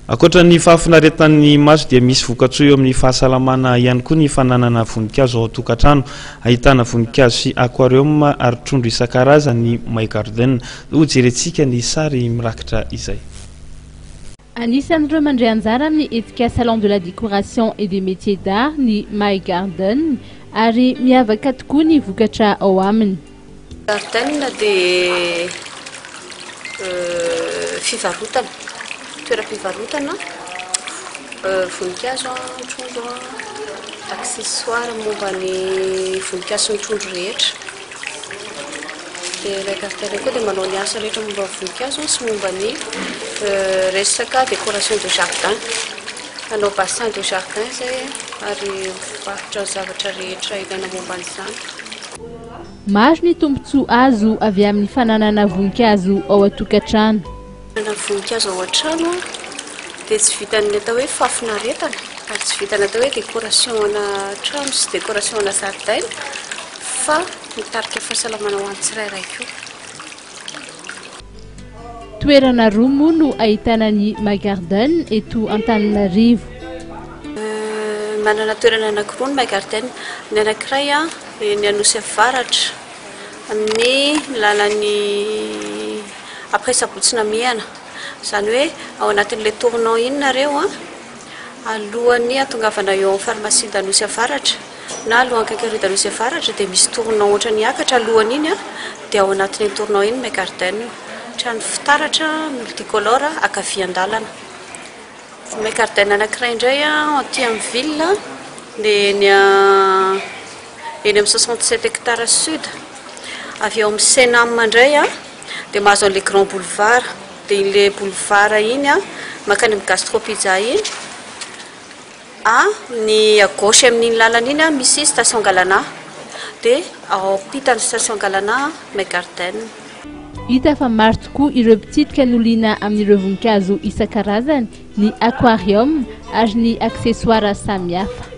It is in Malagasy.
Ankoatra ny fahafinaretan'ny maso dia misy vokatsoa eo amin'ny fahasalamana ihany koa ny fananana voninkazo ao an-tokantrano. Ahitana voninkazo sy aquarium ary trondro isan-karazany ny My Garden. Hojerentsika ny sary mirakitra izay. Anisan'ireo mandray anjara amin'ny hetsika Salon de la décoration et des métiers d'art ny My Garden ary miavaka tokoa ny vokatra ao aminy. Garden dia fivarotana, toeram-pivarotana voninkazo, trondro, accessoires momba ny voninkazo sy ny trondro rehetra. Dia ilay garden koa dia manao ny asa rehetra momba ny voninkazo sy momba ny resaka décoration de jardin. Manao bassin de jardin izay ary mivarotra ny zavatra rehetra ilaina momba an'izany. Maro ny tombontsoa azo avy amin'ny fananana voninkazo ao an-tokantrano. Manana voninkazo ao an-trano dia tsy vitan'ny atao hoe fahafinaretana ary tsy vitan'ny atao hoe décoration ana trano sy décoration ana zaridaina fa mitarika fahasalamana ho an'ny tsirairay koa. Toerana roa moa no ahitana ny My Garden eto Antananarivo. Manana toerana anankiroa ny My Garden. Ny anankiray eny Anosy Avaratra, amin'ny lalan'ny après Sabotsy Namehana. Izany hoe ao anatin'ilay tournant iny nareo alohan'ny hahatongavana eo amin'ny pharmacie d'Anosy Avaratra na alohan'ny quincaillerie d'Anosy Avaratra dia misy tournant ohatran'ny hiakatra alohan'iny dia ao anatin'iny tournant iny My Garden. Trano fitaratra multicolore ankavian-dalana. My Garden anankiray indray aty amin'ny ville dia eny eny amin'ny 67 hectares sud. Avy eo amin'ny Cenam indray dia mahazo an'ilay grand boulevard. Dia iny ilay boulevard iny mankany amin'ny Gastro Pizza iny. A, ny à gauche amin'iny lalana iny misy station Galana. Dia ao ampitan'ny station Galana My Garden. Hita fa maro tokoa ireo mpitsidika no liana amin'ireo voninkazo isan-karazany, ny aquarium ary ny accessoires samihafa.